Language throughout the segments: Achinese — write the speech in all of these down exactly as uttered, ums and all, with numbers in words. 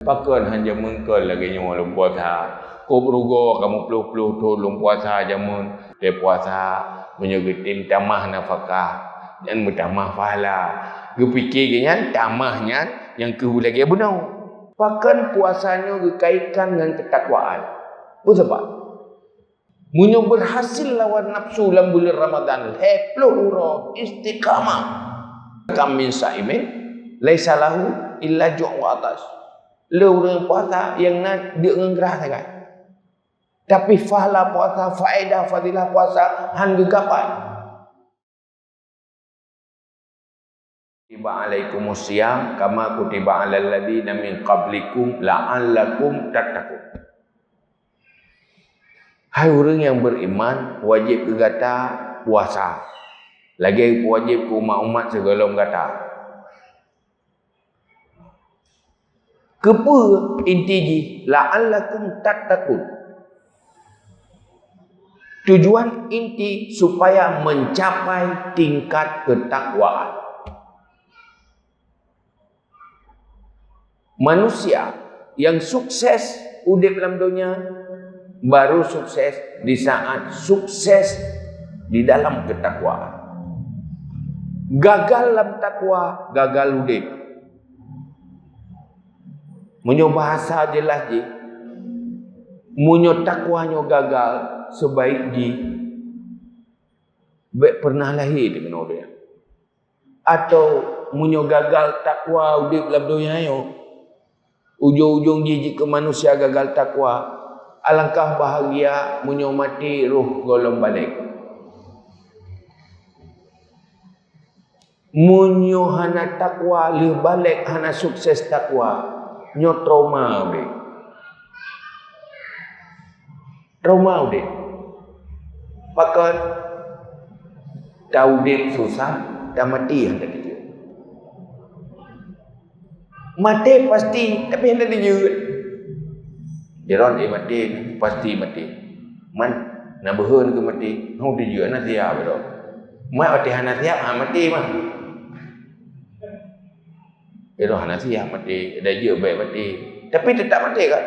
Pakon han jameun kon lagée nyoe lôn puasa? Kôb rugoe kamoe ploh-ploh thon lôn puasa jameun. Teupuasa, meunyoe geutem tamah nafakah, nyan meutamah pahala. Geupike geuh nyan tamah nyan nyang keuh lagée bunoe. Pakon puasa nyoe geukaitkan ngon keutakwaan? Peue sabab? Meunyoe beurhasil lawan nafsu lam buleuen Ramadhan, lhée ploh uroe istiqamah, kam min saimin laisa lahu illa ju' wa atash. Le ureuëng puasa nyang na deuk ngon grah sagai. Tapi pahala puasa, faedah fadilah puasa han geugapai. Kutiba alaikumus siyam kama kutiba alal ladzina min qablikum la'allakum tattaqun. Hai ureuëng nyang beriman, wajéb keu gata puasa, lagée wajéb keu umat-umat sigohlom gata. Keupeue inti jih? La'allakum tattaqun. Tujuan inti supaya mencapai tingkat ketakwaan. Manusia yang sukses udeb lam donya baru sukses di saat sukses di dalam ketakwaan. Gagal lam takwa, gagal udeb. Meunyoe bahasa jeulaih jih, meunyoe takwa nyoe gagal, seubaik jih bék peureunah lahé teuh keunoe donya. Atawa meunyoe gagal takwa udeb lam donya nyoe, ujong-ujong jih jeuet keu manusia gagal takwa, alangkah bahagia meunyoe maté roh gohlom balek. Meunyoe hana takwa, lheueh balek hana sukses takwa, nyoe trauma udeb. Trauma udeb. Pakon? Taudeb susah, tamaté hana jeuet. Maté pasti, tapi hana jeuet. Jaroe, eh, maté, pasti maté. Man, na beuhe keu maté, hana jeuet, hana siap jaroe. Mat maté hana siap, ha, maté mah. Jaroe hana siap maté, dah jeuet baik maté. Tapi tetap maté kan?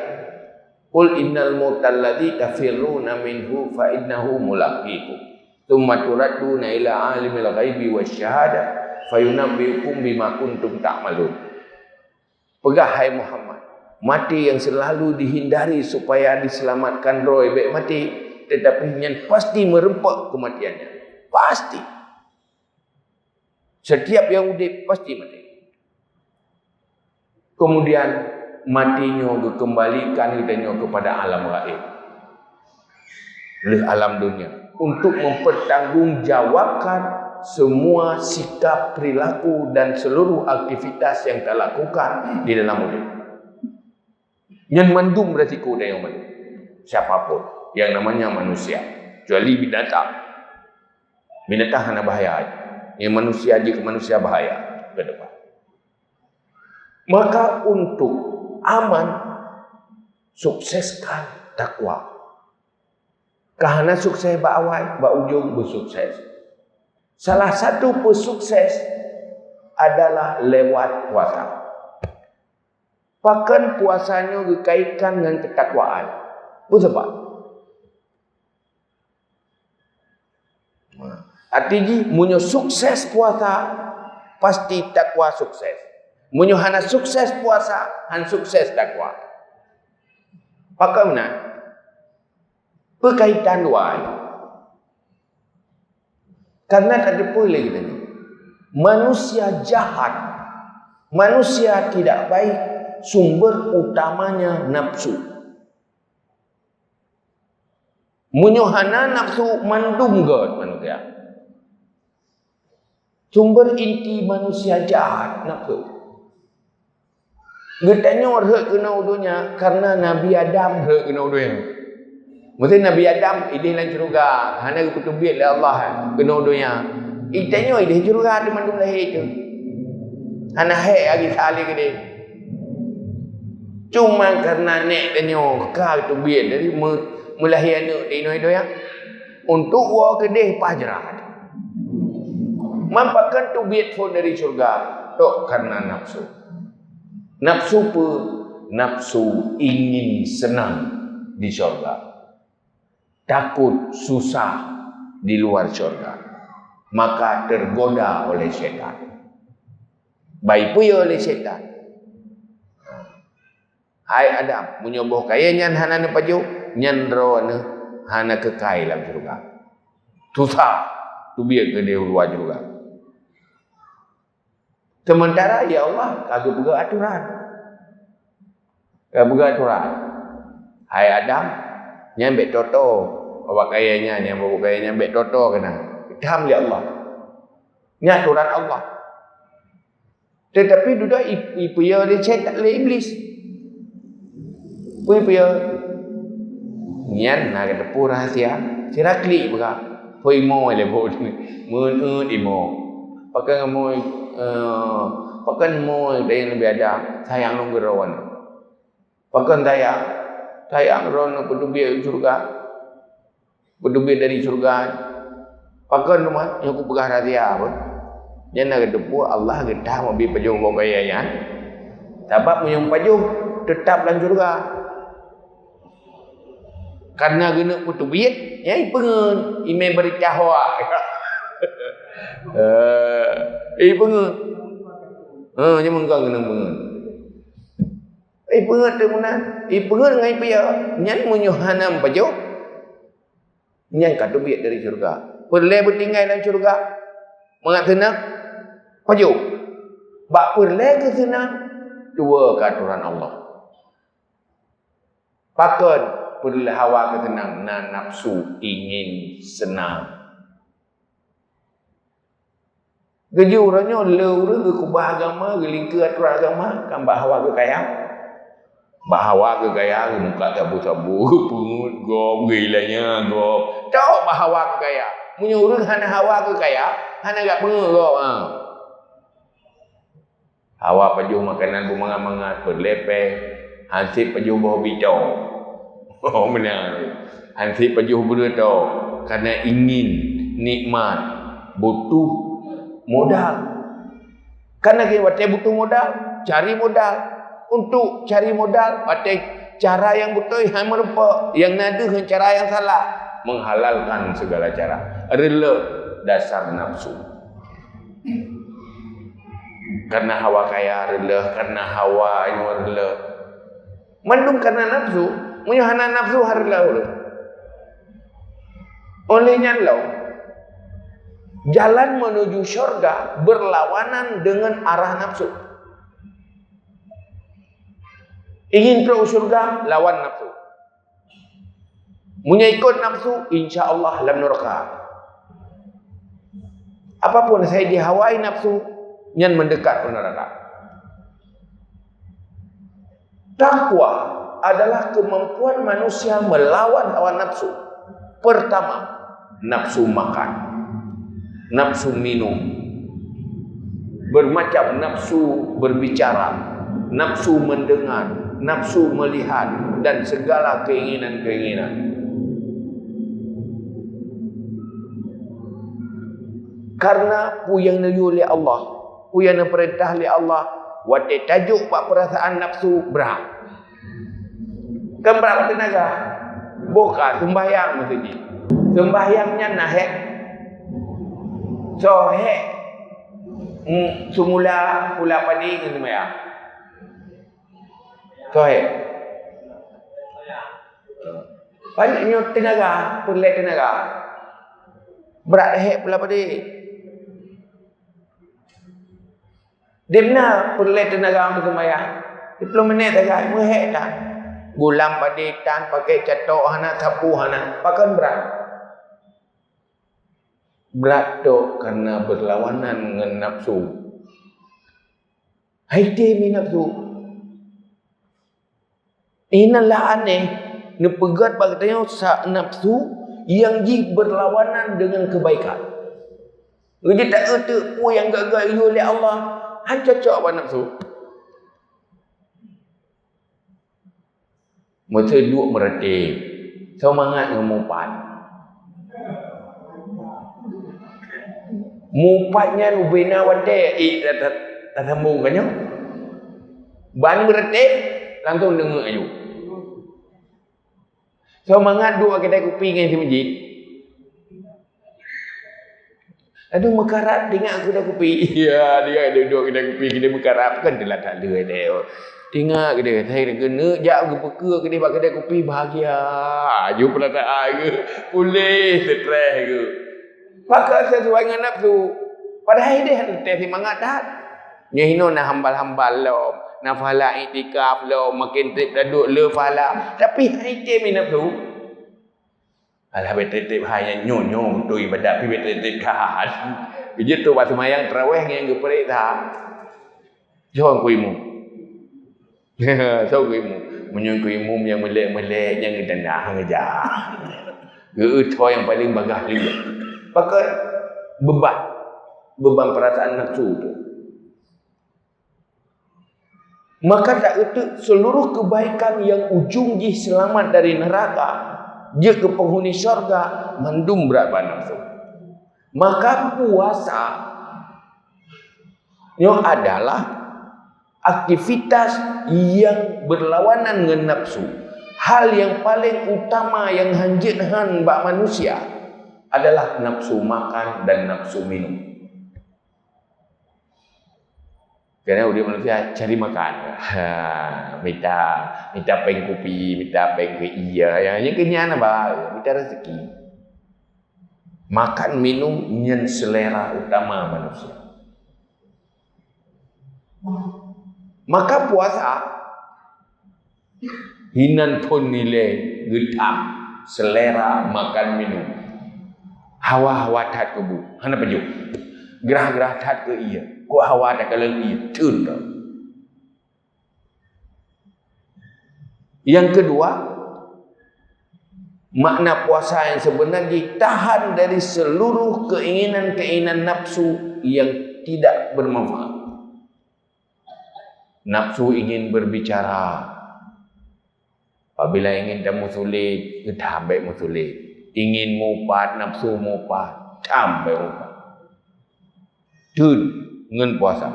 Qul innal mautal ladzi tafirruna minhu fa innahu mulaqikum. Tsumma turadduna ila alimil ghaibi wasyahadah fayunabbiukum bima kuntum ta'malun. Peugah, hai Muhammad, maté nyang seulalu dihindari supaya diselamatkan droe bék maté, tetapi nyan pasti meureumpok keumatian nyan. Pasti. Setiap nyang udeb pasti maté. Kemudian, maté nyoe geukeumbalikan geutanyoe keupada alam gaib, lheueh alam donya, untuk mempertanggungjawabkan semua sikap, perilaku, dan seluruh aktivitas yang talakukan di dalam ureuëng. Nyan mandum resiko tanyoe mandum. Siapapun yang namanya manusia, kecuali binatang. Binatang hana bahaya. Nyang manusia jeuet keu manusia bahaya ke depan. Maka untuk aman, sukseskan takwa. Ka hana sukses bak awai, bak ujong beusukses. Salah satu peusukses adalah lewat puasa. Pakon puasa nyoe geukaitkan ngon keutakwaan? Peue sabab? Arti jih, meunyoe sukses puasa, pasti takwa sukses. Meunyoe hana sukses puasa, han sukses takwa. Pakon meunan? Peukaitan dua nyoe. Karena tateupeue lé geutanyoe, manusia jahat, manusia tidak baik, sumber utamanya nafsu. Meunyoe hana nafsu, mandum göt manusia. Sumber inti manusia jahat, nafsu. Geutanyoe rhot keunoe donya karena Nabi Adam rhot keunoe donya. Maksud Nabi Adam idéh lam syeuruga, hana geupeuteubiet lé Allah keunoe donya. Geutanyoe idéh syeuruga teuma mandum lahé teuh. Hana hék lagi salé keudéh. Cuma karena nèk tanyoe ka geuteubiet dari meu-, meulahé aneuk di inoe donya. Untuk woe keudéh paih jrat. Man pakon teubiet phon dari syeuruga? Tok karena nafsu. Nafsu peue? Nafsu ingin senang di syurga, takut susah di luar syurga, maka tergoda oleh syaitan. Baik pun ya oleh syaitan. Hai Adam, meunyoe boh kayèe nyan hana neupajoh, nyan droeneuh hana keukai lam syurga. Susah teubiet keudeh u luwa syurga. Seumeuntara, ya Allah, ka geupeugah atoran. Ka geupeugah atoran. Hai Adam, nyan bèk toto. Awak kayèe nyan, nyang boh kayèe nyan bèk toto keunan. Geutam lé Allah. Nyan atoran Allah. Tetapi dudoe i-, ipiôh lé syaitan, lé Iblis. Peue ipiôh? Nyan na geuteupeue rahsia. Sira klik peugah. Peue imo lé buet. Meuneut imo. Pakon imo, eh, pakon imo dayang Nabi Adam sayang lom keu droeneuh. Pakon sayang? Sayang droeneuh peuteubiet syurga. Peuteubiet dari syurga. Pakon teuma? Nyoe kupeugah rahsia pun. Nyan na geuteupeue Allah geutam abéh pajoh boh kayèe nyan. Sabab meunyoe pajoh, teutap lam syurga. Karena geuneuk peuteubiet, nyan ipeungeut, imè beurita hawa. Eh, ipeungeut. Ha, nyan meuka geuneuk peungeut. Ipeungeut teuk meunan, ipeungeut ngon ipiôh. Nyan meunyoe hana pajoh, nyan ka teubiet dari syurga. Peureulèe beutinggai lam syurga, mangat seunang, pajoh. Bak peureulèe keu seunang, tuwoe keu atoran Allah. Pakon peureulèe hawa keu seunang? Na nafsu ingin senang. Geujeuet uroe nyoe le ureueng geukeubah agama, geulingkeu atoran agama, kan bak hawa keu kaya. Bak hawa keu kaya, geumuka sabu-sabu, geupeungeut gob, geuilanya gob. Tok bak hawa keu kaya. Meunyoe ureueng hana hawa keu kaya, hana gak peungeut gob, ha. Hawa pajoh makanan beumangat-mangat, peureulèe pèng, hanséb pajoh boh bito. Oh, meunan. Hanséb pajoh breuto, karena ingin nikmat, butuh modal. Karena watèe butuh modal, cari modal. Untuk cari modal, watèe cara nyang beutôi hana meurumpok, nyang na deuh ngon cara nyang salah, menghalalkan segala cara. Reuloh dasar nafsu. Karena hawa kaya reuloh, karena hawa nyoe reuloh. Mandum karena nafsu, meunyoe hana nafsu, hana reuloh. Oleh nyan lom, jalan menuju syurga berlawanan dengan arah nafsu. Ingin trok syurga, lawan nafsu. Meunyoe ikot nafsu, insya Allah lam nuraka. Apapun sai jihawai nafsu, nyan mendekat u nuraka. Takwa adalah kemampuan manusia melawan hawa nafsu. Pertama, nafsu makan, nafsu minum, bermacam nafsu berbicara, nafsu mendengar, nafsu melihat, dan segala keinginan-keinginan. Karena peue nyang neuyue lé Allah, peue nyang neupeurintah lé Allah, watèe tajok bak peurasaan nafsu, brat. Kan brat teunaga. Boh ka seumbahyang meuseujid. Seumbahyang nyan na hék. Soe hék, mm, seumula pula padé ngon seumbahyang? Soe hék? Paléng nyoe teunaga, peureulèe teunaga. Brat hék pula padé. Dum na peureulèe teunaga untuk seumbahyang. Siplôh minèt sagai meuhék that. Gulam padé tan, pakék catok hana, sapu hana. Pakon brat? Brat tok karena berlawanan ngon nafsu. Hai tém nafsu. Inan lah aneh, neupeugét bak geutanyoe sa-, nafsu nyang jih berlawanan dengan kebaikan. Jadi tak euteuk peue nyang gét-gét yue lé Allah, han cocok bak nafsu. Meuteuduk meuratéb, seumangat ngon mupat. Mupat nyan ubena watèe, eh, ta-, ta-, tasambong ka nyoe. Ban meuratéb, Langsung deungoe aju. Soe mangat duek kedai kupi ngon si Majid. Aduh, meukarab tingak kedai kupi. Ya, tingak duek kedai kupi, keuneuk meukarab kan teulat that leueh deh. Tingak kedai, saya keuneuk jak geupeukeu kedai bak kedai kupi bahagia. Aju peurasaan geuh, puléh stres geuh. Pakon sesuai ngon nafsu. Padahai deh teuntèe simangat that. Nyoe hinoe na hambal-hambal lom, na pahala iktikaf lom, makin trép taduek le pahala. Tapi hai tem nafsu. Alah, beutôi-tôi hai nyan nyoe-nyoe beutôi ibadat, tapi beutôi-tôi that. Beujeuet tu bak seumayang tarawih nyan geupreh that. Jom ku imum. Soe ku imum? Meunyoe ku imum nyang meulek-meulek, nyang geutanah ngeujak. Geu-eu soe nyang paleng bagaih lé. Pakon? Beban. Beban perasaan nafsu tu. Maka tak euteuk seluruh kebaikan yang ujung jih selamat dari neraka, jeuet keu penghuni syurga, mandum brat bak nafsu. Maka puasa nyoe adalah aktivitas yang berlawanan ngon nafsu. Hal yang paling utama yang hanjeuet han bak manusia adalah nafsu makan dan nafsu minum. Karena udép manusia cari makan. Ha, mita, mita péng kupi, mita péng keu ie, ya, nyan keu nyan ba, mita rezeki. Makan minum nyan selera utama manusia. Maka puasa hinan phon nilai geutam selera makan minum. Hawa-hawa that keu bu, hana pajoh. Grah-grah that keu ie, kok hawa that keu ie, teun. Yang kedua, makna puasa yang sebenarnya tahan dari seluruh keinginan-keinginan nafsu yang tidak bermanfaat. Nafsu ingin berbicara. Apabila ingin tamusulet, geutam bék musulet. Ingin mupat, nafsu mupat, tam bék mupat. Teun ngon puasa.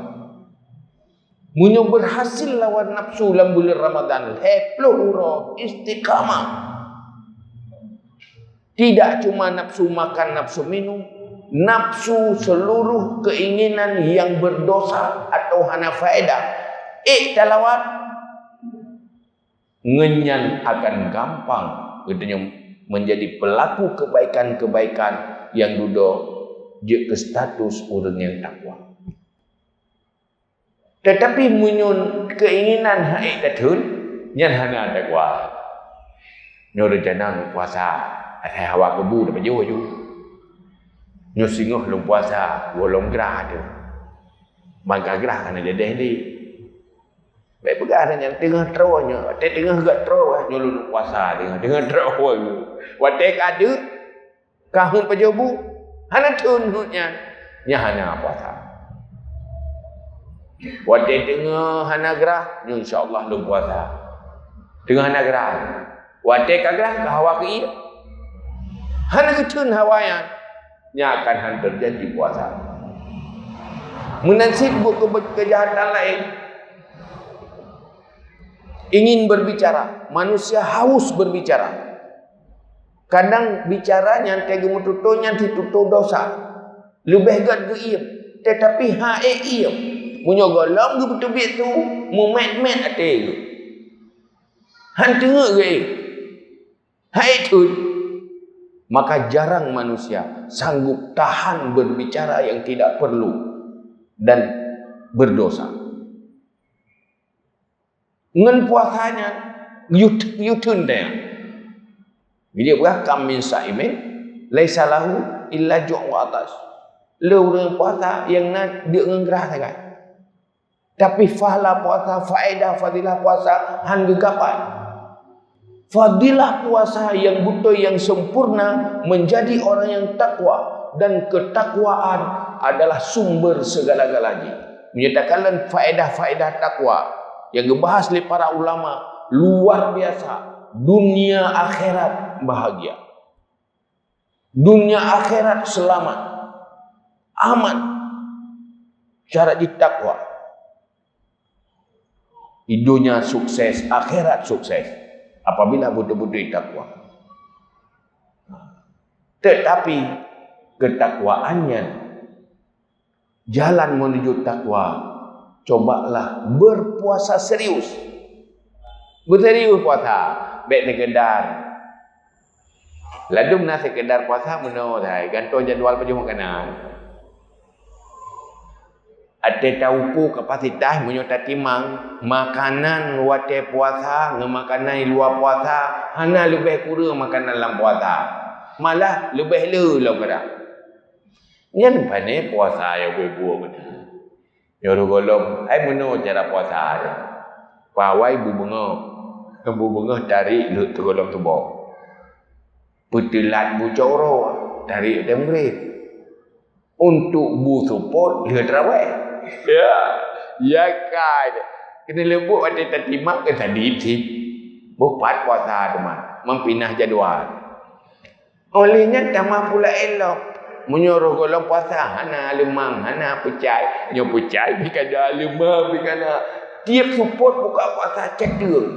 Meunyoe berhasil lawan nafsu lam buleuen Ramadan, lhèe ploh uroe istiqamah. Tidak cuma nafsu makan, nafsu minum, nafsu seluruh keinginan yang berdosa atau hana faedah. Ék talawan, ngon nyan akan gampang geutanyoe menjadi pelaku kebaikan-kebaikan yang dudoe jeuet keu status ureuëng nyang takwa. Tetapi meunyoe keinginan han ék tatheun, nyan hana takwa. Nyoe reuncana lôn puasa, asai hawa keu bu tapajoh aju. Nyoe singoh lôn puasa, goh lom grah teuh. Ban ka grah ka na jadeh lé. Bék peugah nyan teungoh troe nyoe, watée teungoh geutroe nyoe lôn puasa teungoh, teungoh troe. Watée ka deuek, ka heuet pajoh bu, hana theun heuet nyan, nyan hana puasa. Watée teungoh hana grah, nyoe insya Allah lôn puasa. Teungoh hana grah, watée ka grah ka hawa keu ie, hana geutheun hawa nyan, nyan akan han teujadi puasa. Meunan cit buet keu-, keujahatan laén. Ingin berbicara, manusia haus berbicara. Kadang bicara nyan teuh geumeututoe nyan situtoe dosa. Leubeh gét geuiem, tetapi han ék iem. Meunyoe gohlom geupeuteubiet su, meumet-met até geuh. Han teungeut geuh ék. Han ék theun. Maka jarang manusia sanggup tahan berbicara yang tidak perlu dan berdosa. Ngon puasa nyan, yut-, yuteun deh. Jadi peugah, "Kam min saimin, laisa lahu illa ju' wa atash." Le ureuëng puasa nyang na deuek ngon grah sagai. Tapi pahala puasa, faedah fadilah puasa, han geugapai. Fadilah puasa yang beutôi, yang sempurna, menjadi orang yang takwa, dan ketakwaan adalah sumber segala-galanya. Menyatakan faedah-faedah takwa yang dibahas oleh para ulama luar biasa, dunia akhirat bahagia. Dunia akhirat selamat, aman, syarat jih takwa. Di dunia sukses, akhirat sukses. Apabila betul-betul takwa. Tetapi ketakwaan nyan, jalan menuju takwa, cobalah berpuasa serius. Beuserius puasa, bèk sekedar. Ladôm na sekedar puasa meunoe sagai, gantoe jadwal pajoh makanan. Watèe taukur kapasitas, meunyoe tatimang makanan watèe puasa ngon makanan di luwa puasa, hana leubeh kureueng makanan lam puasa. Malah leubeh le lom kadang. Nyan pané puasa nyang buet-buet meunan. Nyoe gohlom, hai meunoe cara puasa nyoe. Pawai beubeungoh. Beubeungoh tarék lheueh teugohlom suboh. Peuteulat bucok uroe, tarék watèe meugreb. Untuk bu seupôt lheueh teurawéh. Ya, ya kai. Keuneuk leumbot watèe tatimang keu sadit cit. Boh pat puasa teuma, meumpinah jadwal. Óh lheueh nyan tamah pula ilok. Meunyoe roh gohlom puasa hana leumang, hana peucai, nyoe peucai pih ka na, leumang pih ka na. Tiep seupôt buka puasa cedeueng.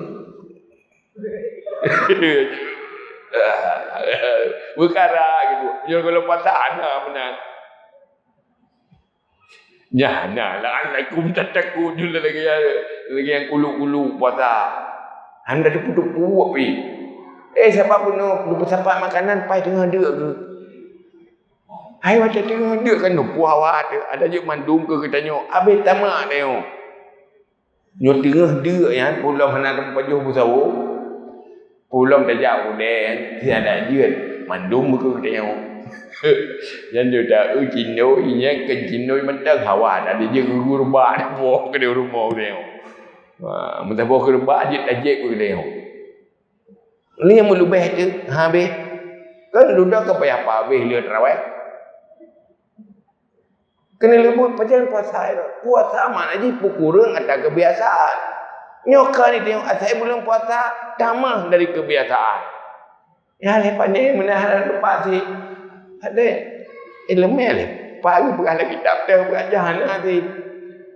Beukara gitu. Meunyoe gohlom puasa hana meunan. Nyan na, la'allakum tattaqun, nyoe lagèe, lagèe nyang kuluk-kuluk puasa. Hana teupeu-teupeu pih. Eh, sabab bunoe geupeusapat makanan pai teungoh deuk geuh. Hai watèe teungoh deuk kan neupue hawa teuh, ada jeuet mandum keu geutanyoe, abéh tamak tanyoe. Nyoe teungoh deuk nyan, peue lom hana tapajoh beusawo. Peue lom tajak u dèe, si adak jeuet, mandum beukeue tanyoe. Nyan jeuet taeu cindoi, nyan keu cindoi mantong hawa, tadi jeuet geugu reubak, boh keudeh rumoh tanyoe. Ha, meusaboh keu reubak jeuet tajek beukeue tanyoe. Nyan meulubeh teuh, ha, abéh. Kan dudoe ka payah pa abéh lheueh teurawéh. Keuneuk leumbot pajan puasa, puasa makna jih peukureueng ata keubiasaan. Nyoe ka ni teuh asai buleuen puasa tamah dari keubiasaan. Ya lé pane meunahan teumpat sih. Ada ileumèe lé. Pagi peugah lé kitab teuh peugah jahan hati.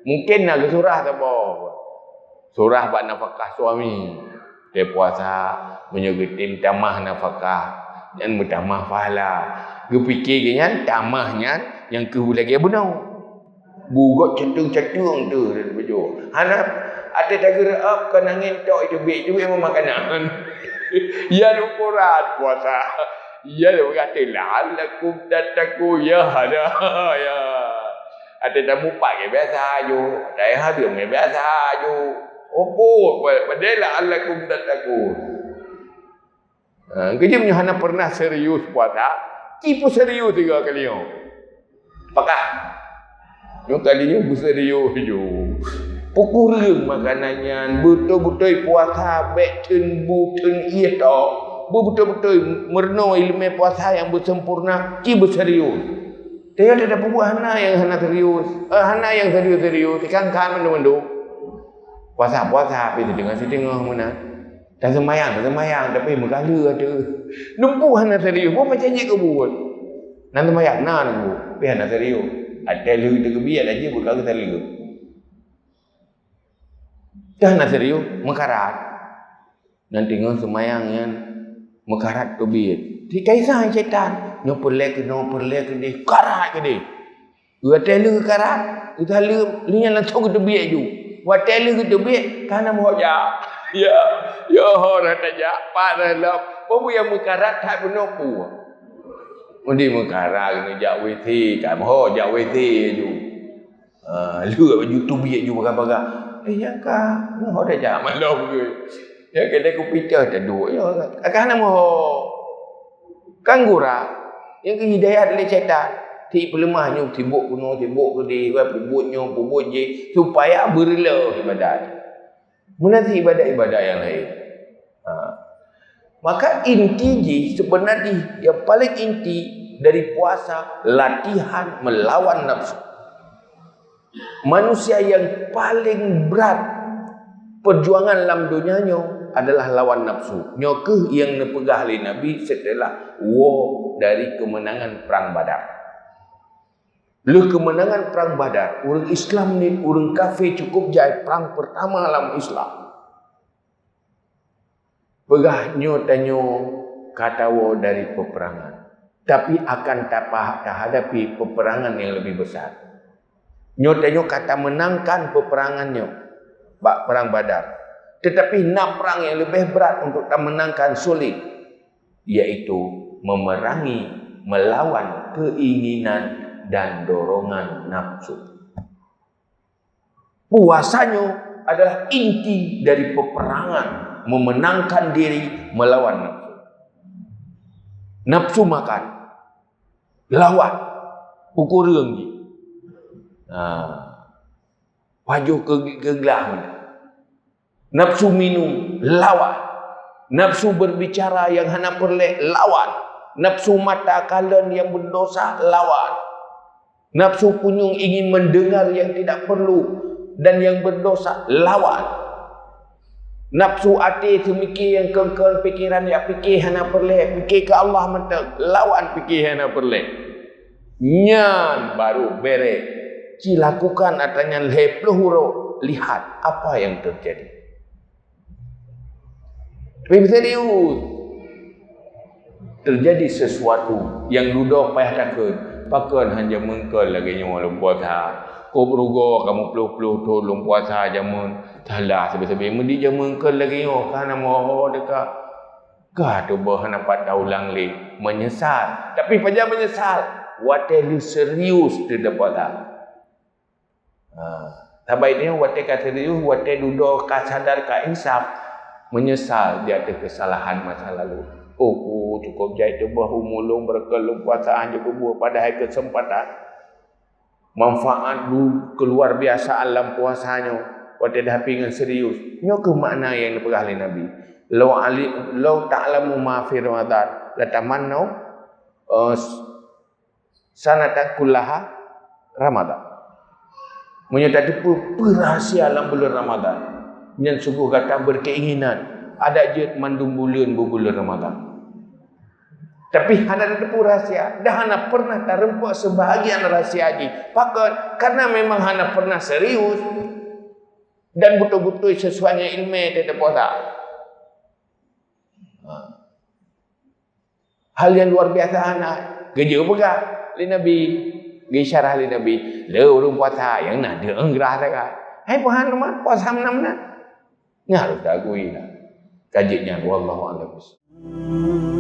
Mungkin na geusurah saboh. Surah bak nafakah suami. Watèe puasa, meunyoe geutem tamah nafakah, nyan meutamah pahala. Geupike geuh nyan tamah nyan nyang keuh lagèe bunoe. Bugot catueng-catueng teuh dari bujur. Hana, watèe tageureu'op kon angèn tok iteubiet, iteubiet makanan. Nyan ukoran puasa. Nyan lagèe la'allakum tattaqun. Ya, hana, ya. Watèe tamupat ngon biasa ju, watèe hareuem ngon biasa ju. Opo, padahai la'allakum tattaqun. Ha, keujeuet nyoe hana pernah serius puasa, ci peuserius tiga kali nyoe. Pakah. Nyoe kali nyoe beuserius ju. Peukureueng makanan nyan, beutôi-beutôi puasa bèk teun bu teun ié tok. Beutôi-beutôi meurunoe ileumèe puasa nyang beusempurna, ci beuserius. Tapi ada peubuet hana nyang hana serius, eh, hana nyang serius-serius, ikan-kan mandum-mandum. Puasa-puasa, tapi siteungoh-siteungoh meunan. Taseumayang, taseumayang, tapi meugalak ateuh. Neumpu hana serius, buet macam jih keu buet. Na seumayang, na neumpu, tapi hana serius. Watèe lheueh teukeubiet aja buka keu serius. Dah na serius, meukarat. Nan teungoh seumayang nyan meukarat keubiet. Di kaisang syaitan, nyoe peureulèe keunoe, peureulèe keudeh, karat keudeh. Watèe lheueh karat, geutaleuem, lheueh nyan langsung geuteubiet ju. Watèe lheueh geuteubiet, ka na meuhojak. Ya, ya ho na tajak, pat na lom. Peue nyang meukarat that bunoe peue? Meudi meukarat keuneuk jak WC, ka meuho jak WC ju. Ah, lheueh baju teubiet ju bagah-bagah. Eh, nyang ka meuho tajak malom ke. Ya, kadang kupi teuh taduek. Ya, ka hana meuho. Kan gura, nyang keu hidayat lé syaitan. Ti peuleumah nyoe, sibok keunoe, sibok keudeh, peubuet nyoe, peubuet jih, supaya beureuloh ibadat. Meunan cit ibadat-ibadat nyang laén. Ha. Maka inti jih, sebenarnya yang paling inti dari puasa, latihan melawan nafsu. Manusia yang paling berat perjuangan lam dunia nyoe adalah lawan nafsu. Nyoe keuh nyang neupeugah lé Nabi setelah woe dari kemenangan Perang Badar. Lheueh keumeunangan Prang Badar, ureuëng Islam ngon ureuëng kafé cukup jai prang peurtama lam Islam. Peugah nyoe tanyoe ka tawoe dari peupeurangan, tapi akan tapa-, tahadapi peupeurangan nyang leubeh besar. Nyoe tanyoe ka tamenangkan peupeurangan nyoe bak Prang Badar. Teutapi na prang nyang leubeh brat untuk tamenangkan, sulet, yaitu memerangi melawan keinginan dan dorongan nafsu. Puasa nyoe adalah inti dari peperangan memenangkan diri melawan nafsu. Nafsu makan, lawan, ukureueng jih. Ha. Pajoh keu, keu glah meunan. Nafsu minum, lawan. Nafsu berbicara yang hana peureulée, lawan. Nafsu mata kalon yang berdosa, lawan. Nafsu punyueng ingin mendengar yang tidak perlu dan yang berdosa, lawan. Nafsu até seumike nyang kon-kon, pikeran nyang pike hana peureulée, pike keu Allah mantong, lawan pike hana peureulée. Nyan baru béré. Ci lakukan atra nyan lhée ploh uroe, lihat apa yang terjadi. Tapi serius. Terjadi sesuatu nyang dudoe payah takheun. Pakon han jameun kon lagée nyoe lôn puasa? Kop rugoe kamoe ploh-ploh thon lôn puasa jameun. Salah sabe-sabe, meudi jameun kon lagée nyoe, ka na meuho-ho teuka. Ka tuboh hana pat taulang lé, meunyeusal. Tapi pajan meunyeusal? Watée lheueh serius teuh puasa. Ha, sabai nyoe watée ka serius, watée dudoe ka sadar, ka insaf, meunyeusal di ateueh keusalahan masa lalu. Oh, oh, cukup jai tuboh umu lôn beureukat lôn puasa hana kubuet, padahai keuseumpatan manfaat lu-, keuluar biasa lam puasa nyoe, watée dihadapi ngon serius. Nyoe kheueh makna nyang neupeugah lé Nabi, "Lau ali-, lau ta'lamu ma fi Ramadan, latamannau, eh, sanatan kullaha Ramadan." Meunyoe tateupeue peue rahsia lam buleuen Ramadan, nyan sunggoh gata beukeinginan adak jeuet mandum buleuen bak buleuen Ramadan. Tapi hana tateupeue rahsia, dan hana pernah tareumpok seubahagian rahsia jih. Pakon? Karena memang hana pernah serius dan beutôi-beutôi sesuai ngon ileumé teuh puasa. Ha. Hal nyang luar biasa hana geujeuet peugah lé Nabi, geuisyarah lé Nabi, le ureuëng puasa nyang na deueng grah teuka. Hai paham teuma puasa meunan-meunan. Nyan harôh tagui na. Ka jeuet nyan, wallahu a'lam bissawab.